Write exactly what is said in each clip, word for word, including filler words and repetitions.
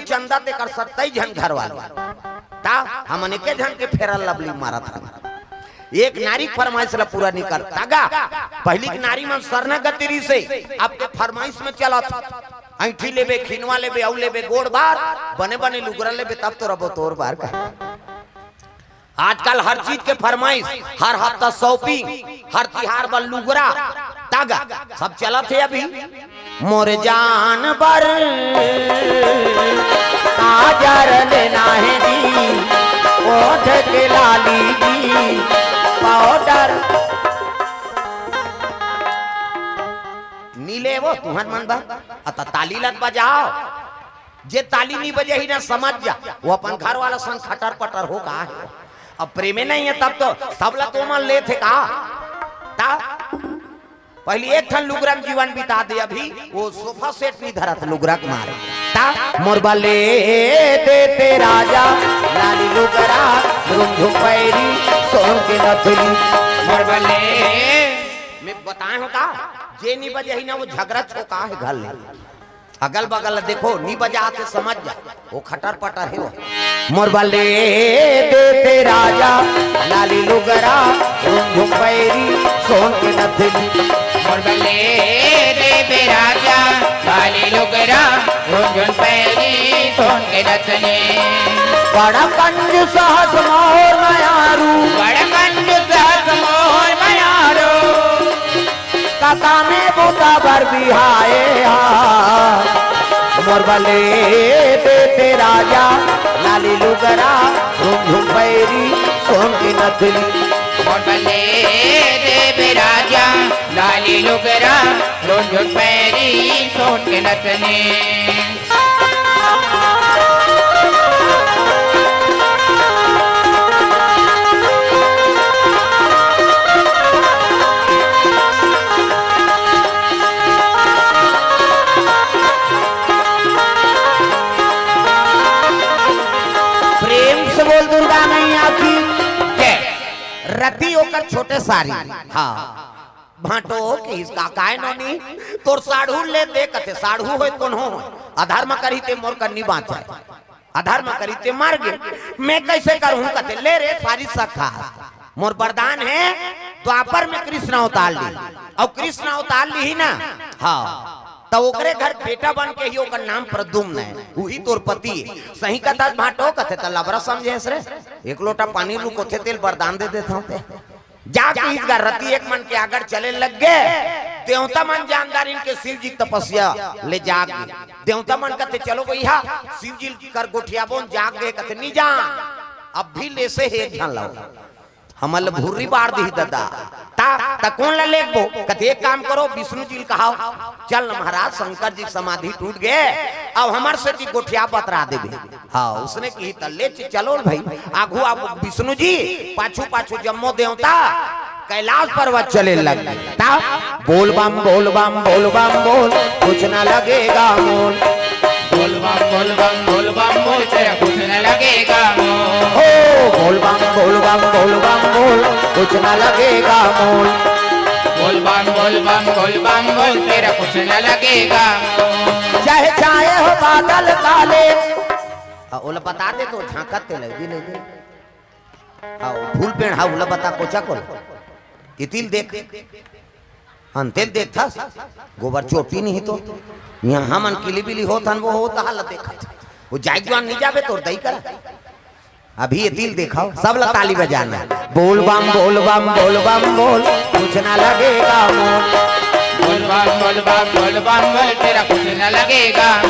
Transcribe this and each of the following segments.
चंदा तेकर सत्ताईस झन घर वाले। ता हमन एके झन के फेरल लवली मारत हन। एक नारी के फरमाइश ला पूरा नहीं करता गा। पहली के नारी मन शरणागति रहिसे, अब के फरमाइश में चलत। ऐंठी लेबे, खिनवा लेबे, अउ लेबे गोड़ बार, बने बने लुगरा लेबे, तब तो रबो तोर बार का। आजकल हर चीज के फरमाइश, हर हफ्ता shopping, हर तिहार बर लुगरा, तागा, सब चलत हे अभी। मोर जान बर काजर लेना हे जी, ओठ के लाली जी, powder। नी लेवो तुहर मन बर, अत ताली लत बजाओ। जे ताली नी बजाही ना, समझ जा, वो अपन घर वाला संग खटर पटर हो गा हे। अब प्रेमे नहीं है, तब तो सबला तो मन लेथे का। ता पहली एक ठन लुगरा में जीवन बिता दे, अभी वो sofa set नी धरत लुगरा के मारे। ता मोर बले दे ते राजा, लाली लुगरा, रुमझुम पैरी, सोन के नथुली। मोर बले मैं बताए हो का, जे नी बजाही ना, वो झगरा छोका हे घर ले। अगल बगल देखो, नी बजात हे, समझ जा, वो खटर पटर हे वो। मोर बले दे ते राजा, लाली लुगरा, रुमझुम पैरी, सोन के नथुली। मोर बले दे ते राजा, लाली लुगरा, रुमझुम पैरी, सोन के नथुली। बड़ा कंजूस हस मोर मयारू। बड़ा कंजूस हस मोर मयारू। काका में बूता बर बिहाए हा। मोर बले दे ते राजा, लाली लुगरा, रुमझुम पैरी, सोन के नथुली। मोर बले दे ते राजा, लाली लुगरा, रुमझुम पैरी, सोन के नथुली। प्रेम से बोल दुर्गा मैया की जय। रति ओकर छोटे सारी। हाँ। भांटो किहिस का, काय नोनी, तोर साढ़ू ले दे कथे, साढ़ू होय कोनो होय, अधर्म करही ते मोर कन्नी बाँचे, अधर्म करही ते मर गे, मैं कैसे करहूँ कथे, ले रे सारी सखा, मोर वरदान हे, द्वापर में कृष्ण अवतार ली, अउ कृष्ण अवतार लीही ना, हाँ, त ओकरे घर बेटा बन के ही ओकर नाम प्रद्युम्न हे, उही तोर पति हे, सही कथा भांटो कथे, त लबरा समझेस रे, एक लोटा पानी रुकोथे तेल वरदान दे देथव ते। जाके इस गा रति एक मन के आगर चले लग गे। देवता मन जानदारिन के शिव जी के तपस्या ले जाग गे। देवता मन कथे, "चलो भैया, शिव जी कर गोठियाबोन जाग गे।" कथे, "नी जान, अब भी लेसे हे एक झन लाओ। हमन ल भुर्री बार दिही ददा। ता, ता कोन ल लेगबो?" कथे, "एक काम करो, विष्णु जी ल कहाओ, चल न महाराज, शंकर जी के समाधि टूट गे, अब हमर सेती गोठिया बतरा देबे।" हाँ, उसने किही त ले च-, चलो भाई, आगू आगू विष्णु जी, पाछू पाछू जम्मो देवता कैलाश पर्वत चले लग गे। ता बोल बम, बोल बम, बोल बम, बोल, कुछ ना लगेगा मोल। बोल बम, बोल बम, बोल बम, बोल, तेरा कुछ ना लगेगा मोल। हो, बोल बम, बोल बम, बोल बम, बोल, कुछ ना लगेगा मोल। बोल बम, बोल बम, बोल बम, बोल, तेरा कुछ ना लगेगा मोल। चाहे छाए हो बादल काले, हाँ, ओला बता दे तो झांकत ते लगी नहीं दे। हाँ, फूल पेड़, हाँ, ओला बता कोचा कोला। इतिल देख। हाँ, तेल देखथस। गोबर चोटी नहीं तो। यहाँ हमन किली बिली होत हन, वो होत हाल देखत। वो जाए जुआन नहीं जाबे तोर दई कर। अभी ये तिल देखाओ, सब ला ताली बजाना। बोल बम, बोल बम, बोल बम, बोल, कुछ ना लगेगा मोल। बोल बम, बोल बम, बोल बम, बोल, तेरा कुछ न लगेगा।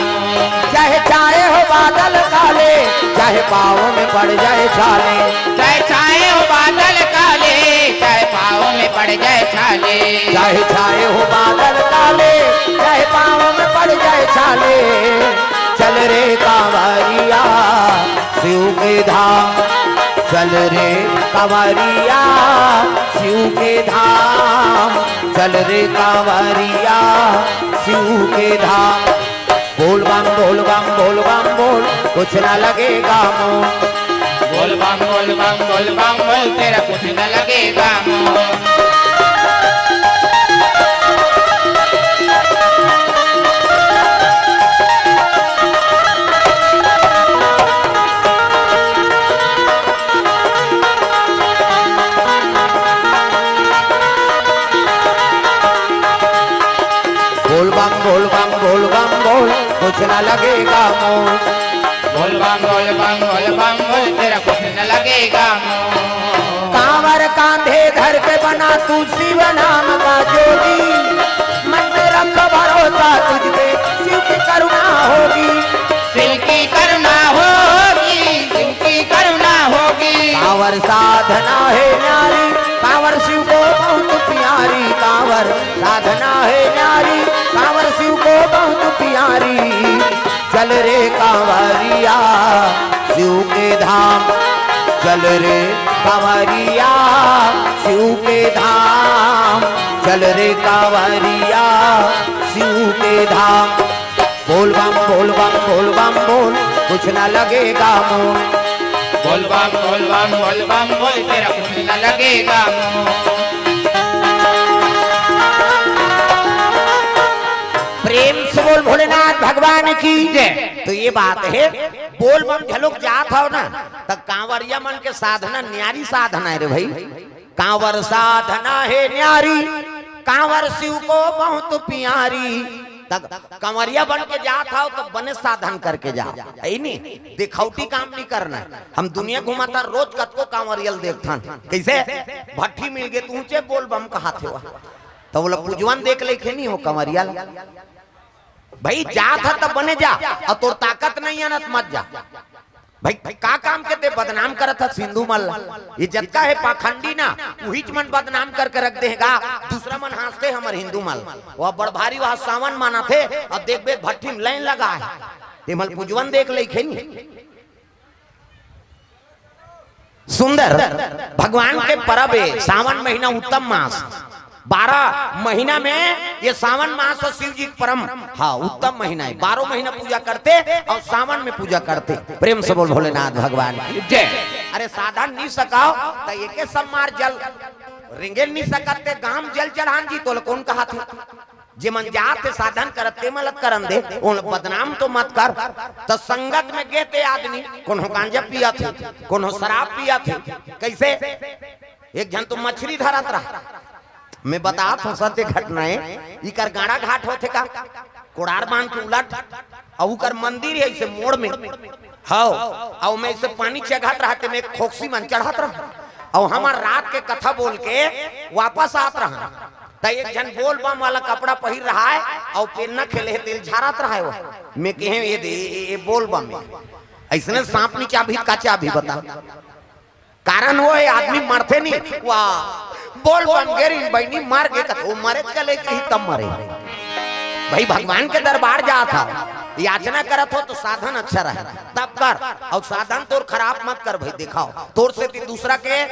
चाहे छाए हो बादल काले, चाहे पाँव में पड़ जाए छाले। चाहे छाए हो बादल काले, चाहे पाँव में पड़ जाए छाले। चाहे छाए हो बादल काले, चाहे पाँव में पड़ जाए छाले। चल रे कांवरिया, शिव के धाम। चल रे कांवरिया, शिव के धाम। चल रे कांवरिया, शिव के धाम। बोल बम, बोल बम, बोल बम, बोल, कुछ ना लगेगा मोल। बोल बम, बोल बम, बोल बम, बोल, तेरा कुछ ना लगेगा मोल। बोल बम, बोल बम, बोल बम, बोल, तेरा कुछ न लगेगा। कांवर कांधे धर के बना तू शिव नाम का जोगी, मन में रखो भरोसा तुझ पे, शिव की करुणा होगी। शिव की करुणा होगी, शिव की करुणा होगी। कांवर साधना है न्यारी, कांवर शिव को बहुत प्यारी, कांवर साधना है न्यारी, कांवर शिव को बहुत प्यारी। चल रे कांवरिया शिव के धाम, चल रे कांवरिया शिव के धाम, चल रे कांवरिया शिव के धाम। बोल बम, बोल बम, बोल बम, बोल, कुछ ना लगेगा मोल। बोल बम, बोल बम, बोल बम, बोल, तेरा कुछ ना लगेगा मोल। प्रेम से बोल भोलेनाथ भगवान की जय। तो ये बात है, बोल बम घलोक जात हो ना, त कांवरिया मन के साधना न्यारी साधना है रे भाई। कांवर साधना है न्यारी, कांवर शिव को बहुत प्यारी। त कांवरिया बन के जात हो तो बने साधन करके जाओ, है नी? दिखौटी काम नहीं करना है। हम दुनिया घुमाता, रोज कतको कांवरियल देखथन, कैसे भट्ठी मिल गए, तू ऊंचे बोल बम कहाथे हो, तो बोला पुजवन देख लेखे नहीं हो कांवरिया ला। भाई, जात ह त बने जा, अउ तोर ताकत नहीं है ना, त मत जा। भाई, का काम के ते बदनाम करत हस हिंदू मन ला? ये जतका है पाखंडी ना, उहीच मन बदनाम करके रख देगा। दूसरा मन हाँसथे हमर हिंदू मन ला। वो बड़ भारी वहाँ सावन मानथे, अब देखबे भट्ठी में लाइन लगा है। ते मन पुजवन देख लेखे नी। सुंदर, भगवान के परब है, सावन महीना उत्तम मास, बारह महीना में ये सावन मास और शिव जी के परम, हाँ, उत्तम महीना है, बारह महीना पूजा करते और सावन में पूजा करते। प्रेम से बोल भोलेनाथ भगवान की जय। अरे साधन नहीं सकाओ तो एके सब मार जल, रेंगे नहीं सकते गाम जल चढ़ान जी, तोला कौन कहाथे? जे मन जात हे साधन करत, ते मन ल करन दे, ओन बदनाम तो मत कर। त संगत में गे ते आदमी, कोनो गांजा पियत हे, कोनो शराब पियत हे, कैसे? एक झन तो मछरी धरत रहा, मैं बतात हूँ सत्य घटना है, इकर गाड़ा घाट होथे का, कोड़ार बांध के उलट, अउ उकर मंदिर है इसे मोड़ में, हव, अउ मैं इसे पानी चघत रहा, ते में खोक्सी मन चढ़त रहा, अउ हमर रात के कथा बोल के वापस आत रहा। त एक झन बोल बम वाला कपड़ा पहिर रहा है अउ पेन्ना खेले हे, तेल झारत रहा है वो। मैं कहे, "ये दे, ये, ये बोल बम है।" ऐसने सांप नी चाबही, का चाबही बता? कारण वो है, आदमी मरथे नी। वाह, बोल बम गेरी बहिनी मर गे, कथो मरे चले के ही तब मरे। भाई, भगवान के दरबार जात हो, याचना करत हो तो साधन अच्छा रहे, तब कर, अउ साधन तोर खराब मत कर भाई। दिखाओ, तोर से ती दूसरा के